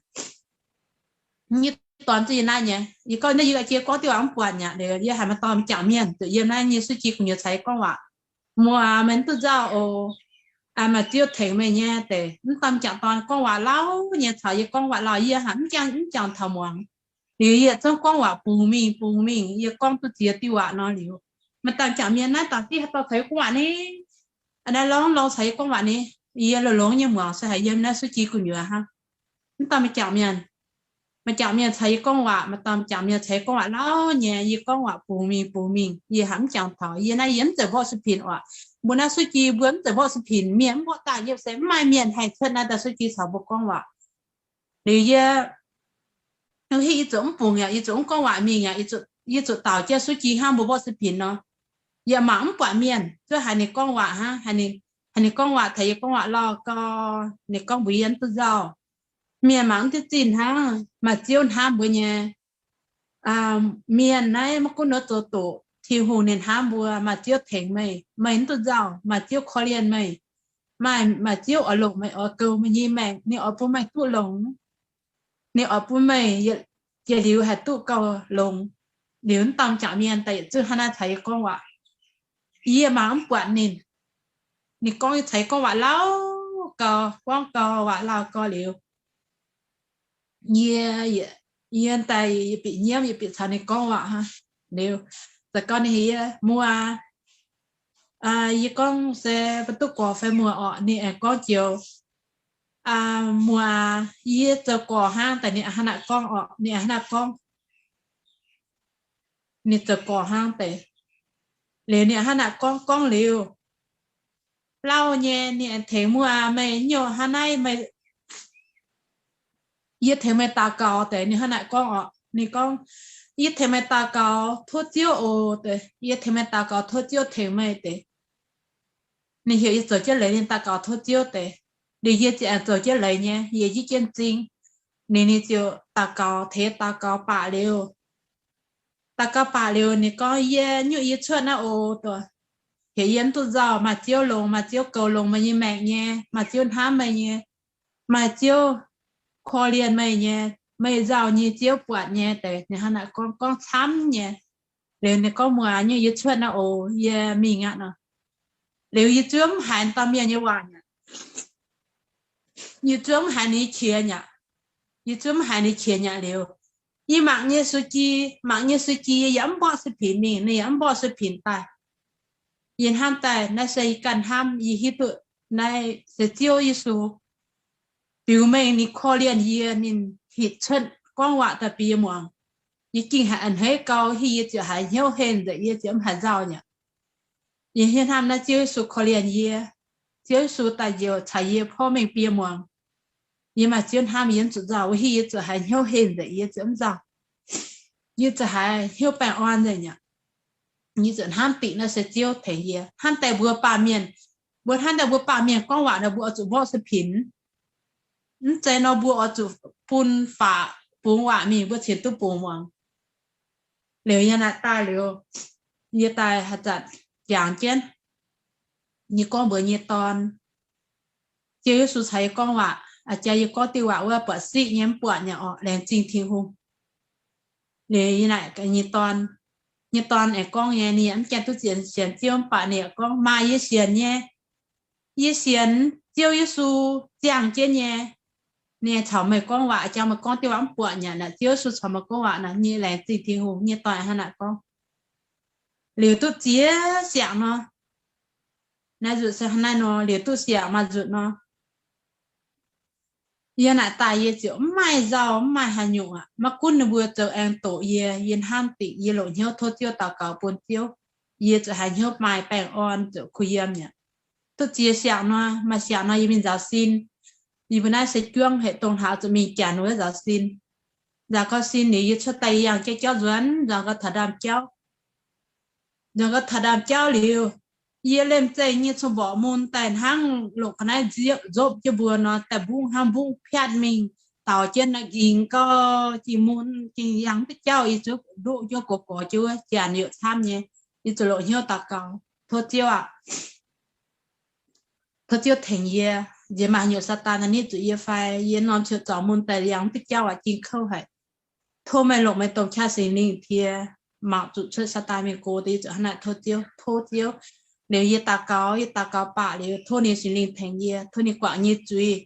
aqv. yie dorn zuqc yie naaiv nyei. Yie gorngv naaiv yie ga'jiex gorngv diuh waac mv buatc nyei. Liuz yie haiz maaih dorn m'jangc mienh zuqc yiem naaiv nyei suv ji gu'nyuoz caux yie gorngv waac, muoz, meih mv duqv nzauh oc. Maaih Ziouv tengx meih nyei deix. Mv dauh m'jangc dorn gorngv waac lauh nyei caux yie gorngv waac lauh, yie haiz mv jangx, mv jangx taux muangx. Liuz yie zungv gorngv waac bungx mingh bungx mingh, yie gorngv duqv ziex diuh waac nor liuz, maaih dauh m'jangc mienh naaiv dangc diqv haaix dauh caux yie gorngv waac ni, naaiv lorngx lorngx caux yie gorngv waac ni. Yie longx-longx nyei muangx se haiz yiem naaiv suv ji gu'nyuoz hnangv. Mv dauh m'jangc mienh, m'jangc mienh caux yie gorngv waac, maaih dauh m'jangc mienh caux yie gorngv waac lauh nyei, yie gorngv waac bungx mingh bungx mingh, yie haiz mv jangx taux. Yie naaiv yie mv zeiz mborqv 视频 oc. Mbuo naaiv suv ji mbuo mv zeiz mborqv 视频, mienh mv mborqv daaih nyei se mv maaih mienh haih cuotv naaiv daaih suv ji caux mbuo gorngv waac. Liuz yie, hitv yie zuqc mv bungx yaac yie zuqc mv gorngv waac mingh yaac yie zuqc daaux jienv suv ji hnangv mbuo mborqv 视频 nor. Yaac mangc mv buatc mienh, zuov haiz ninh gorngv waac hnangv, haiz ninh gorngv waac taux yie gorngv waac lauh gau, ninh gorngv mbuox yie mv duqv nzauh. Mienh mangc mv duqv zinh hnangv, maaih Ziouv hnamv mbuo nyei. Mienh naaiv maiv gunv nor zoux doqc, Tin-Hungh ninh hnamv mbuo, maaih Ziouv tengx meih, meih mv duqv nzauh, maaih Ziouv korv-lienh meih, maaih, maaih Ziouv oix longc meih, oix goux meih nyei maengc, ninh oix bun meih duqv longx, ninh oix bun meih yietc liuz haih duqv gauh longx. Liuz mv dauh m'jangc mienh daaih yietc zungv hnangv naaiv caux yie gorngv waac. Yie mangc mv buatc ninh. Ninh gorngv caux yie gorngv waac lauh gau, gorngv gau waac lauh gau liuz, yie, yie daaih yie bieqc nyiemv, yie bieqc caux ninh gorngv waac hnangv. Liuz za'gengh ninh heuc yie, muoz, yie gorngv se mbuo duqv gorx fai muoz orqc? Ninh aengx gorngv joux, muoz, yie zoux gorx hnangv deix. Ninh hnangv naaiv gorngv orqc, ninh hnangv naaiv gorngv, ninh zoux gorx hnangv deix. Liuz ninh hnangv naaiv gorngv, gorngv liuz, lauh nyei, ninh aengx tengx, muoz, meih nyungc hnangv naaiv, meih, yie tengx meih daux gaux deix. Ninh hnangv naaiv gorngv orqc, ninh gorngv, yie tengx meih daux gaux tov Ziouv oc deix, yie tengx meih daux gaux tov Ziouv tengx meih deix. Ninh heuc yie zoux jienv leiz ninh daux gaux tov Ziouv deix. Liuz yie ziouc aengx zoux jienv leiz nyei, yie yitv jienv m'zing. Ninh, ninh ziouc daux gaux, tengx daux gaux baac liuz, daux gaux baac liuz ninh gorngv, yie nyungc yie cuotv naaiv oc, heuc yie mv duqv nzauh, maaih Ziouv longx, maaih Ziouv goux longx meih nyei maengc nyei, maaih Ziouv hnamv meih nyei, maaih Ziouv korv-lienh meih nyei, meih nzauh nyei Ziouv buatc nyei deix. Ninh hnangv naaiv gorngv, gorngv camv nyei. Liuz ninh gorngv, muoz, nyungc yie cuotv naaiv oc, yie mingh aqv nor. Liuz yie zuov mv haiz dauh mienh nyei waac aqv. Yie zuov mv haiz ninh qiex aqv. Yie zuov mv haiz ninh qiex aqv liuz, yie mangc nyei suv ji, mangc nyei suv ji yie yaac mv mborqv 视频 mingh, ninh yaac mv mborqv 视频 daaih. Yie hnamv daaih naaiv se yie ganh hnamv, yie hiuv duqv naaiv se Ziouv Yesu biux mengh ninh korv-lienh yie, ninh hitv cuotv gorngv waac daaih bun yie muangx. Yie gengh haiz a'hneiv gau, hiuv yie ziouc haiz hnyouv henh nzengc, yie ziouc mv haiz nzauh aqv. Yie hiuv hnamv naaiv Ziouv Yesu korv-lienh yie. Ziouv Yesu daaih njoux caux yie porv mengh bun yie muangx. Yie maaih Ziouv hnamv, yie mv zuqc nzauh, wuov hiuv yie ziouc haiz hnyouv henh nzengc, yie ziouc mv nzauh. Yie ziouc haiz hnyouv baengh orn nzengc aqv. Yie ziouc hnamv dingc naaiv se Ziouv tengx yie. Hnamv daaih mbuo baamh mienh, mbuo hnamv daaih mbuo baamh mienh gorngv waac nor mbuo oix zuqc mborqv 视频. Mv zeiz nor mbuo oix zuqc bun faqv bungx waac mingh mbuo cingx duqv bungx muangx. Liuz yie naaic daaih liuz, yie daaih haaix zanc jangx jienv, yie gorngv mbuox yie nyei dorn, Ziouv Yesu caux yie gorngv waac, a'jang yie gorngv diuh waac wuov buatc siqv nyei mv buatc nyei orqc, laengz zingh Tin-Hungh. Liuz yie naaic nyei dorn, nyei dorn aengx gorngv nyei, ninh yaac mv gaengh duqv sienx, sienx Ziouv mv baac ninh yaac gorngv, maaih, yie sienx nyei. Yie sienx Ziouv Yesu ziangh jienv nyei. Ninh caux meih gorngv waac, a'jang meih gorngv diuh waac mv buatc nyei, naaic Ziouv Yesu caux meih gorngv waac naaic, yie laengz zingh Tin-Hungh. Nyei dorn hnangv naaic gorngv. Liuz duqv ziex siangx nor, naaiv nzunc se hnangv naaiv nor, liuz duqv siangx maaih nzunc nor, yie naaic daaih yie ziouc mv maaih nzauh, mv maaih haaix nyungc aqv. Maiv gunv ninh mbuo zoux aengx doqc yie, yie hnamv dingc, yie longc hnyouv tov Ziouv daux gaux bun Ziouv, yie ziouc haiz hnyouv maaih baengh orn, ziouc kuh yiem mi'aqv. Duqv ziex siangx nor, maaih siangx nor yie mingh nzaaux sin. Yie mbuo naaiv se juangv hec dongh hlaax zuqc mingh janx wuov nzaaux sin. Nzaaux gau sin liuz yie cuotv daaih yie yangh jienv jauv nzuonx, nzuonx gau taux ndaamv-jauv. Nzuonx gau taux ndaamv-jauv liuz, yie liemh zeih nyei cun-mborqc mun daaih hnangv longc ga'naaiv nzopv jienv mbuo nor, daaih mbungv hnangv mbungv piatv mingh, daaux jienv naaiv nqingx gau, jingh mun jingh yangh duqv jauv. Yie zuqc ndoqv jienv gorx-gorx jienv wuov, janx youc camv nyei. Yie zuqc longc hnyouv daux gaux, tov Ziouv aac, tov Ziouv tengx yie. Nziex maaih haaix nyungc Saadaan naaiv nitv zuqc yie fai? Yie norm ciouv zaux mun daaih yangh duqv jauv aac, jingh kouv haic. Tov meih longc meih domh qaqv Singx Lingh tiex, mangc zuqc cuotv Saadaan mingh gox deix, yie zuqc hnangv naaiv tov Ziouv, tov Ziouv. Liuz yie daux gaux, yie daux gaux baac liuz tov ninh Singx Lingh tengx yie, tov ninh guangc yie nyei zuiz.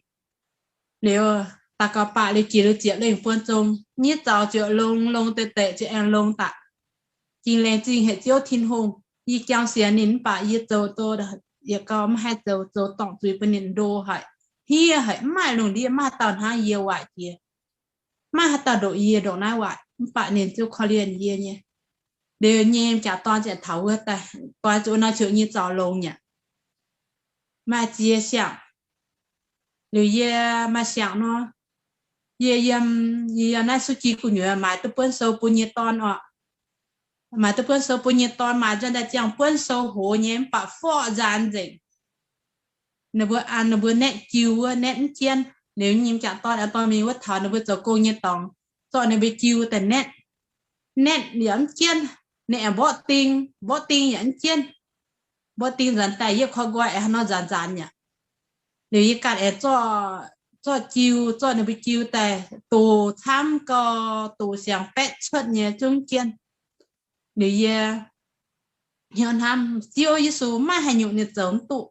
Liuz daux gaux baac liuz jiex liuz ziepc lengh buon zong, yie zaux ziouc longx, longx deix deix ziouc aengx longx daaih. Jingx laengz zingh haic Ziouv Tin-Hungh, yie jangx sienx ninh mv baac yie zoux do yietc gau maiv haih zoux, zoux dorngc zuiz bun ninh ndo haic, hniev haic, mv maaih lungh ndiev, maiv haaix dauh hnangv yie waaic jiex. Maiv haaix dauh ndoqc yie ndongc naaiv waaic, mv baac ninh ziouc korv-lienh yie nyei. Liuz nyei m'jangc dorn ziouc taux wuov daaih, guai zuqc wuov nor ziouc nyei zaux longx nyei, maaih ziex siang. Liuz yie maaih siang nor, yie yiem, yie yiem naaiv Suv Jin gu'nyuoz maaiz duqv buonv sou bun nyei dorn oc. Maaiz duqv buonv sou bun nyei dorn, maaiz nzuonx daaih ziangh buonv sou hoz nyei mv baac forv nzaanx nzengc. Ninh mbuo an ninh mbuo naetv jiu wuov naetv mv jienv. Liuz nyei m'jangc dorn aengx dorh mingh wuov taux ninh mbuo zoux gong nyei dorngx, zorqv ninh mbuo jiu daaih naetv. Naetv yaac mv jienv. Ninh aengx mborqv ding, mborqv ding yaac mv jienv. Mborqv ding nzuonx daaih yietv korv nqoi aengx haaix nor nzaanx nzaanx yaac. Liuz yie ganh aengx zorqv jiu, zorqv ninh mbuo jiu daaih dox camv gau, dox siang-baeqv cuotv nyei zungv jienv. Liuz yie hnyouv hnamv, Ziouv Yesu maiv haih nyungc ninh zoux mv duqv.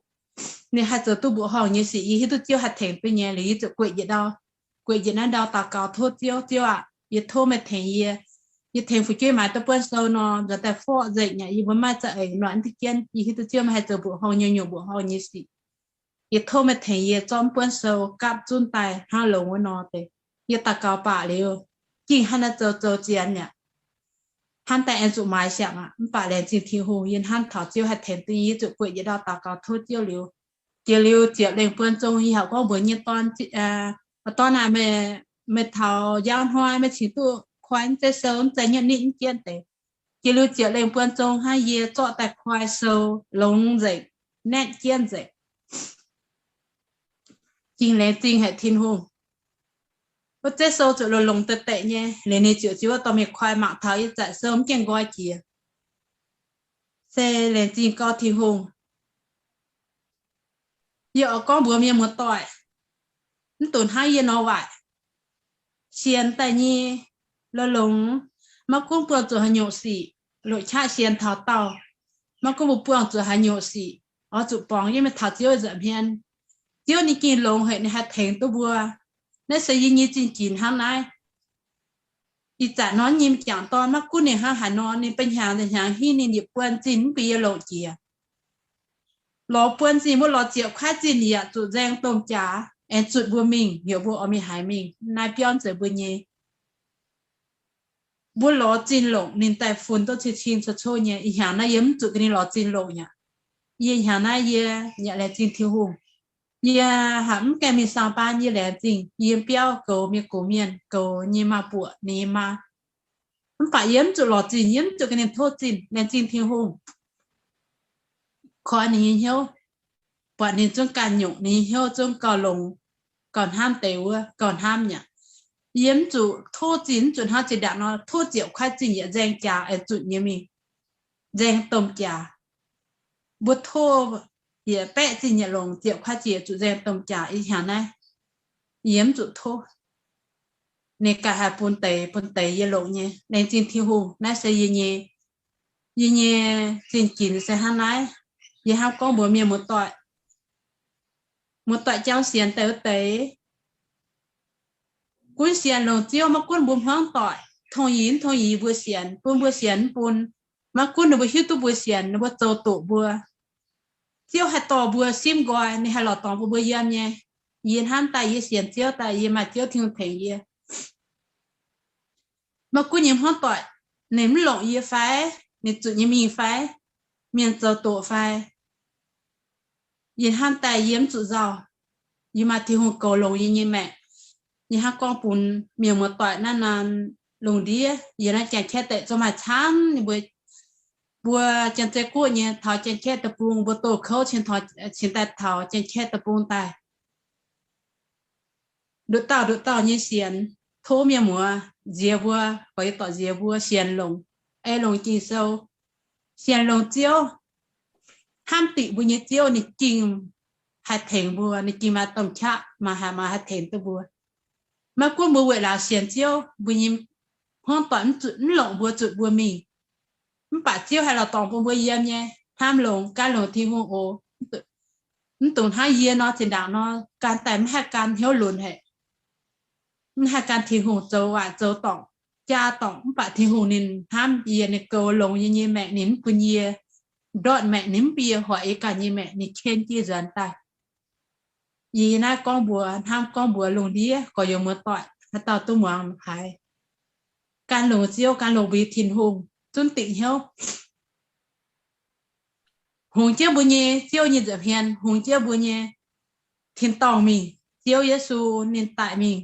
Ninh haih zoux duqv mbuoqc horngh nyei sic, yie hiuv duqv Ziouv haih tengx duqv nyei. Liuz yie ziouc gueic njiec ndau, gueic njiec naaiv ndau daux gaux tov Ziouv, Ziouv aah, yie tov meih tengx yie. Yie tengx fu'jueiv maaiz duqv buonv sou nor, nzuonx daaih forv nzengc nyei, yie mbuo maiv za'eix noic mv duqv jienv. Yie hiuv duqv Ziouv meih haih zoux mbuoqc horngh nyei nyungc, mbuoqc horngh nyei sic. Yie tov meih tengx yie zorqv buonv sou gapv zunv daaih hnangv longx wuov nor deix. Yie daux gaux baac liuz, gengh hnangv naaiv zoux zoux zienx yaac hnamv daaih aengx zuqc maaiz siang aqv. Mv baac laengz zingh Tin-Hungh, yie hnamv taux Ziouv haih tengx duqv yie, yie zuqc gueic njiec ndau daux gaux tov Ziouv liuz, jiex liuz ziepc lengh buonv zong yie haiz gorngv mbuox nyei dorn, dorn aah, meih taux njang hnoi meih cingx duqv koi mv zeiz sou, mv zeiz nyei nitv mv jienv deix. Jiex liuz ziepc lengh buonv zong hnangv yie zorqv daaih koi sou, longx nzengc, naetv jienv nzengc. Jingh laengz zingh haic Tin-Hungh. Wuov zeiv sou zuqc longx-longx deix deix nyei, liuz ninh ziouc ziouc dorh mingh koi mangc taux yie zaaic sou mv gaengh nqoi jiex. Se laengz zingh gau Tin-Hungh. Yie oix gorngv mbuox mienh muoz-doic, mv dungx hnangv yie nor waaic. Sienx daaih nyei longx-longx, maiv gunv buangh zuqc haaix nyungc sic, longc qaqv sienx taux daauh, maiv gunv mbuo buangh zuqc haaix nyungc sic, oix zuqc borngz jienv mingh taux Ziouv nza'hmien. Ziouv ninh gengh longx haic, ninh haih tengx duqv mbuo. Naaiv se yie nyei zingh ginx hnangv naaiv. Ih zanc nor nyei m'jangc dorn maiv gunv ninh hnangv haaix nor, ninh ba'hnyangx nza'hnyangx hingv ninh yietc buonv zinh mv bun yie longc jiex. Lorz buonv zinh mbuo lorz ziepc kuaaiv zinh yaac zuqc nzaeng domh jaax aengx zutc mbuo mingh, heuc mbuo oix mingh haaix mingh. Naaiv biauv zeiz mbuo nyei. Mbuo lorz zinh longc ninh daaih funx duqv cing-cing co-co nyei. Ih hnyangx naaiv yie mv zuqc ganh ninh lorz zinh longc aqv. Yie hnyangx naaiv yie yaac laengz zingh Tin-Hungh. Yie haiz mv gaengh mingh สถาบัน yie laengz zingh yie biauv goux mienh gox mienh, goux nyei maa buoqc ninh nyei maa. Mv baac yie mv zuqc lorz zinh, yie mv zuqc ganh ninh tov zinh, laengz zingh Tin-Hungh. Koi ninh nyei hnyouv, buatc ninh zungv ganh nyungc, ninh nyei hnyouv zungv gauh longx, gauh hnamv deix wuov, gauh hnamv aqv. Yie mv zuqc tov zinh, mv zuqc hnangv zinh ndaangc nor tov ziepc kuaaiv zinh yietc nzaeng jaax aengx zutc nyei mingh, nzaeng domh jaax. Mbuo tov yietc baeqv zinh yietc longc, ziepc kuaaiv zinh yietc zuqc nzaeng domh jaax. Ih hnyangx naaiv yie mv zuqc tov. Ninh ganh haih bun deix, bun deix yie longc nyei. Laengz zingh Tin-Hungh. Naaiv se yie nyei, yie nyei zingh ginx se hnangv naaiv. Yie hnamv gorngv mbuox mienh muoz-doic, muoz-doic jangx sienx deix wuov deix, gunv sienx longc Ziouv, maiv gunv mbuo hmuangv doic tongx yie mv tongx yie mbuo sienx, bun mbuo sienx mv bun, maiv gunv ninh mbuo hiuv duqv mbuo sienx, ninh mbuo zoux doqc mbuo, Ziouv haih dorh mbuo simv nqoi, ninh haih lorz dorngx bun mbuo yiem nyei. Yie hnamv daaih yie sienx Ziouv daaih yie maaih Ziouv Tin-Hungh tengx yie. Maiv gunv nyei hmuangv doic, ninh mv longc yie fai, ninh zuqc nyei mingh fai, mienh zoux doqc fai, yie hnamv daaih yie mv zuqc nzauh. Yie maaih Tin-Hungh goux longx yie nyei maengc. Yie hnamv gorngv bun mienh muoz-doic naaiv nor, lungh ndiev yie naaiv Janx-Kaeqv deic-bung maaih camv, ninh mbuo, mbuo Janx-Zei Guoqv nyei taux Janx-Kaeqv deic-bung, mbuo doh kouv cingx daaih taux Janx-Kaeqv deic-bung daaih. Nduqc dauh nduqc dauh nyei sienx, tov mienh muoz nziex mbuo, fai yie dorh nziex mbuo sienx longx, ei longx Ging-Sou, sienx longx Ziouv. Hnamv dingc mbuo nyei Ziouv ninh gengh haih tengx mbuo, ninh gengh maaih domh qaqv, maaih haaix maaih haih tengx duqv mbuo. Maiv gunv mbuo weic laauh sienx Ziouv, mbuo nyei hnangv doic mv longc mbuo zuqc mbuo mingh. Mv baac Ziouv haih lorz dorngc bun mbuo yiem nyei hnamv longx, gan longx Tin-Hungh oc. Mv dungx hnangv yie nor, zinh ndaangc nor gan daaih mv haih gan hnyouv lunx haic. Mv haih gan Tin-Hungh zoux waaic zoux dorngc, jaa dorngc, mv baac Tin-Hungh ninh hnamv yie, ninh goux longx yie nyei maengc, ninh mv bun yie ndortv maengc, ninh mv bun yie hoic yie ganh nyei maengc, ninh ken jienv nzuonx daaih. Yie naaiv gorngv mbuox, hnamv gorngv mbuox lungh ndiev gorx-youz muoz-doic, haaix dauh duqv muangx haiz. Gan longx Ziouv, gan longx mbuo nyei Tin-Hungh, zunv dingc hnyouv. Hungx jienv mbuo nyei Ziouv nyei nza'hmien, hungx jienv mbuo nyei tin-dorngh mingh, Ziouv Yesu ninh daic mingh,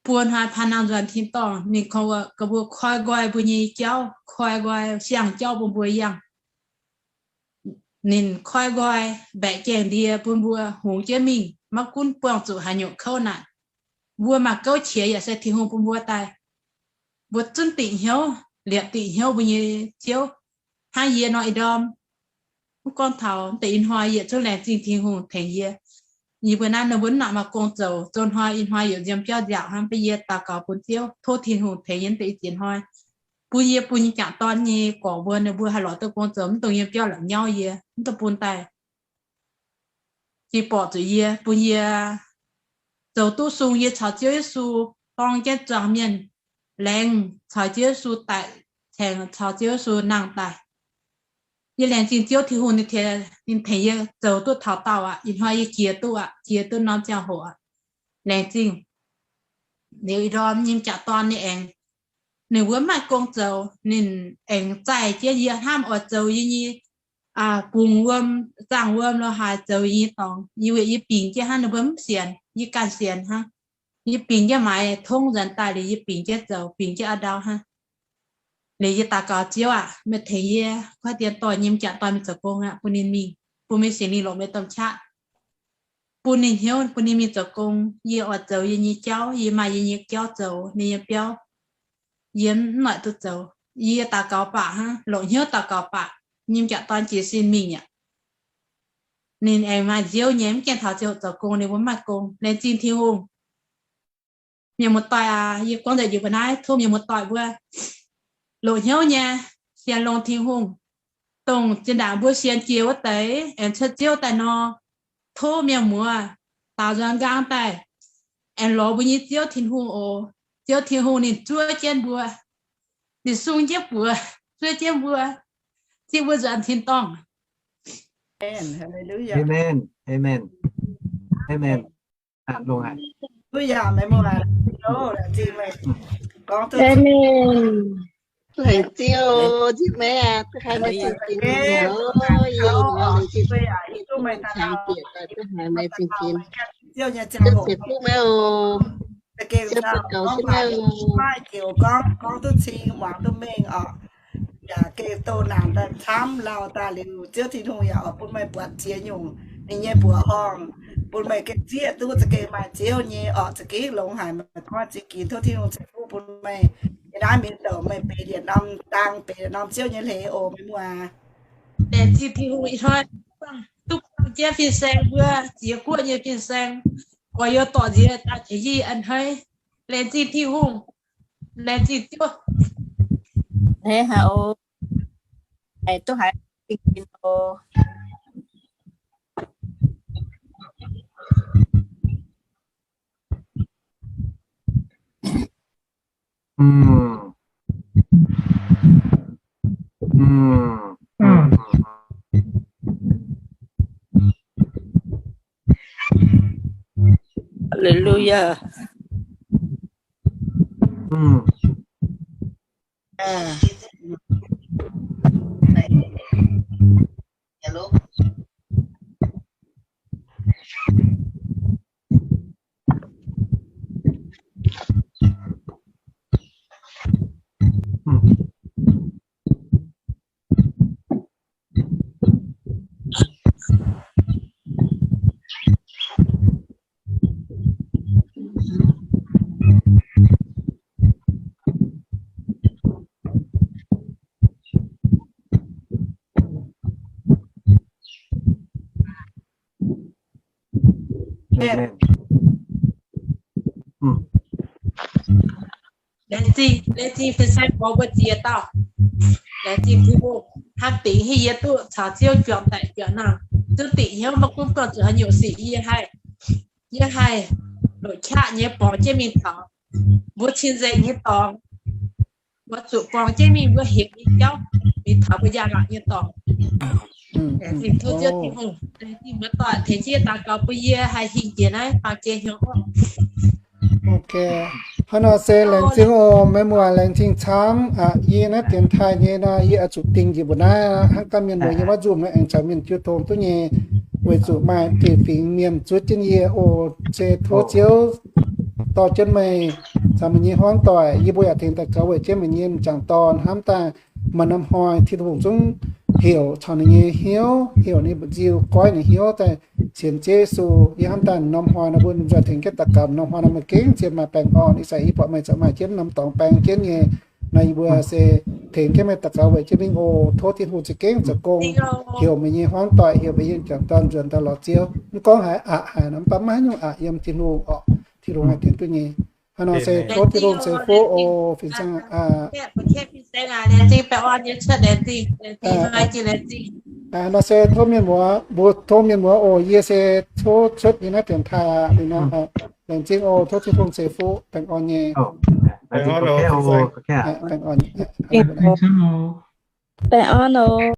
buo hnoi paan nangh nzuonx tin-dorngh, ninh koi, mbuo koi nqoi mbuo nyei jauv, koi nqoi siang-jauv bun mbuo yangh. Ninh koi nqoi mbaeqc gaengh ndie bun mbuo hungx jienv mingh, maiv gunv buangh zuqc haaix nyungc kouv naanc. Mbuo maaih gouv qiex yaac se Tin-Hungh bun mbuo daaih. Mbuo zunv dingc hnyouv, liepc dingc hnyouv mbuo nyei Ziouv. Hnangv yie nor ih ndorm, mv gorngv taux deix ih hnoi yietc zungv laengz zingh Tin-Hungh tengx yie. Yie mbuo naaiv ninh mbuo mv nangc maaih gong zoux, zoux hnoi ih hnoi yaac nziem biauv nziaauc hnangv, beiv yie daux gaux bun Ziouv, tov Tin-Hungh tengx yie deix ih ziex hnoi, bun yie bun nyei jangc dorn nyei gorngv mbuo, ninh mbuo haih lorz duqv gong zoux, mv dungx yiem biauv la'nyauv yie, mv dungx bun daaih jiex borqc zuqc yie, bun yie zoux duqv sung yie caux Ziouv Yesu dorng jienv zuangx mienh, laengz caux Ziouv Yesu daic, caux Ziouv Yesu nangh daaih. Yie laengz zingh Ziouv Tin-Hungh ninh tengx yie zoux duqv taux daauh aqv. Ih hnoi yie jiex duqv aqv, jiex duqv norm ziangh hoc aqv. Laengz zingh. Liuz ih ndorm nyei jangc dorn ninh aengx, ninh mbuo mv maaih gong zoux, ninh aengx zaih jienv yie hnamv oix zoux yie nyei bungx wuom, zaangh wuom lo haaix zoux yie nyei dorngx. Yie weic yie bingx jienv hnangv, ninh mbuo mv sienx, yie ganh sienx hnangv. Yie bingx jienv maaiz tongv nzuonx daaih liuz, yie bingx jienv zoux, bingx jienv a'ndau hnangv. Liuz yie daux gaux, Ziouv aac, meih tengx yie kuaaiv dien dorh nyei m'jangc dorn mingh zoux gong aqv, bun ninh mingh, bun meih Singx Lingh longc meih domh qaqv, bun ninh hnyouv, bun ninh mingh zoux gong. Yie oix zoux yie nyei jauv, yie maaih yie nyei jauv zoux, ninh nyei biauv yie mv noic duqv zoux. Yie daux gaux baac hnangv, longc hnyouv daux gaux baac, nyei m'jangc dorn jiez sin mingh aqv. Ninh aengx maaih nziouv nyei, mv gaengh taux ziangh hoc zoux gong, ninh mbuo mv maaih gong. Laengz zingh Tin-Hungh. Mienh muoz-doic aac, yie gorngv nzengc njiec mbuo naaiv, tov mienh muoz-doic mbuo longc hnyouv nyei sienx longx Tin-Hungh, dongh zinh ndaangc mbuo sienx jiex wuov deix aengx cuotv Ziouv daaih nor, tov mienh muoz daaux nzuonx nqaang daaih aengx lorz mbuo nyei Ziouv Tin-Hungh oc. Ziouv Tin-Hungh ninh zuov jienv mbuo, ninh sung jienv buoz, zuov jienv mbuo, zipv mbuo nzuonx tin-dorngh. Amen. Amen. Amen. Amen. Laengz Ziouv, Ziouv meih aac, duqv haih meih zingh ginx. Yie laengz zingh Tin-Hungh, duqv haih meih zingh ginx. Ziouv bieqc duqv meih oc. Ziouv bieqc gaux jienv meih oc. Maaih joux gorngv, gorngv duqv cing, muangx duqv mengh oc. Yaac gengh doh naanc daaih camv lauh daaih liuz, Ziouv Tin-Hungh yaac oix bun meih buatc ziex nyungc ninh nyei mbuoqc horngh, bun meih gengh zieqv duqv za'gengh maaih Ziouv nyei oc. Za'gengh longx haic, meih gorngv zingh ginx, tov Tin-Hungh ceix fuqv bun meih. Yie naaiv mingh douc meih benx yietc norm dang, benx yietc norm Ziouv nyei hleix oc, meih muoz. Laengz zingh Tin-Hungh ih hnoi duqv buangh jienv fin-saeng mbuo, ziex guoqv nyei fin-saeng, gorx-youz dorc nziex daaih tengx yie a'hneiv. Laengz zingh Tin-Hungh. Laengz zingh Ziouv. A'hneiv haic oc. Haiz duqv haiz zingh ginx oc. Hallelujah. Amen. Laengz zingh, laengz zingh fin-saeng gorx mbuo ziex dauh. Laengz zingh Tin-Hungh hnamv dingc hiuv yie duqv caux Ziouv juangc daic juangc nangh, zungv dingc hnyouv maiv gunv buangh zuqc haaix nyungc sic yie haih, yie haih longc qaqv nyei borngz jienv mingh taux mbuo cing-nzengc nyei dorngx. Mbuo zuqc borngz jienv mingh mbuo heuc nyei jauv, mingh taux mbuo njang laangc nyei dorngx. Laengz zingh tov Ziouv Tin-Hungh, laengz zingh muoz-doic tengx jienv daux gaux bun yie haih hingh jiex naaiv faam jiex hnyouv orqc. Ok, hnangv nor se laengz zingh oc, meih muoz laengz zingh camv aqv. Yie naaiv dienx taaih nyei nor, yie oix zuqc dingh njiec mbuo naaiv hnangv, ganh mienh muoz yiem wuov nzunc naaiv aengx caux mienh jiu tong duqv nyei, weic zuqc maaih deix fingx mienh zuov jienv yie oc. Se tov Ziouv dorh jienv meih caux meih nyei hmuangv doic, yie mbuo yaac tengx daux gaux weic jienv meih nyei m'jangc dorn hnamv daaih maaih norm hnoi Tin-Hungh zungv heuc caux ninh nyei hnyouv, heuc ninh mbu'nziu goiv ninh hnyouv daaih sienx Ziouv Yesu. Yie hnamv daaih norm hnoi nor mbuo nzuonx tengx jienv daux gaux, norm hnoi nor meih gengh zien maaih baengh orn. Ih zanc yie buatc meih ziouc maaih jienv norm dorngx baeng jienv nyei. Nor yie mbuo se tengx jienv meih daux gaux weic jienv mingh oc. Tov Tin-Hungh za'gengh zoux gong, heuc meih nyei hmuangv doic, heuc meih nyei m'jangc dorn nzuonx daaih lorz Ziouv. Mv gorngv haaix aqc haic nor, mv baac maiv haaix nyungc aqc yiem Tin-Hungh orqc. Tin-Hungh haih tengx duqv nyei. Hnangv nor se tov Tin-Hungh ceix fuqv oc, fin-saeng aqv. Hnangv nor se tov mienh muoz, mbuo tov mienh muoz oc. Yie se tov cuotv nyei naaiv dienx taaih aqv. Laengz zingh oc. Tov Tin-Hungh ceix fuqv, baengh orn nyei. Baengh orn oc. Baengh orn oc.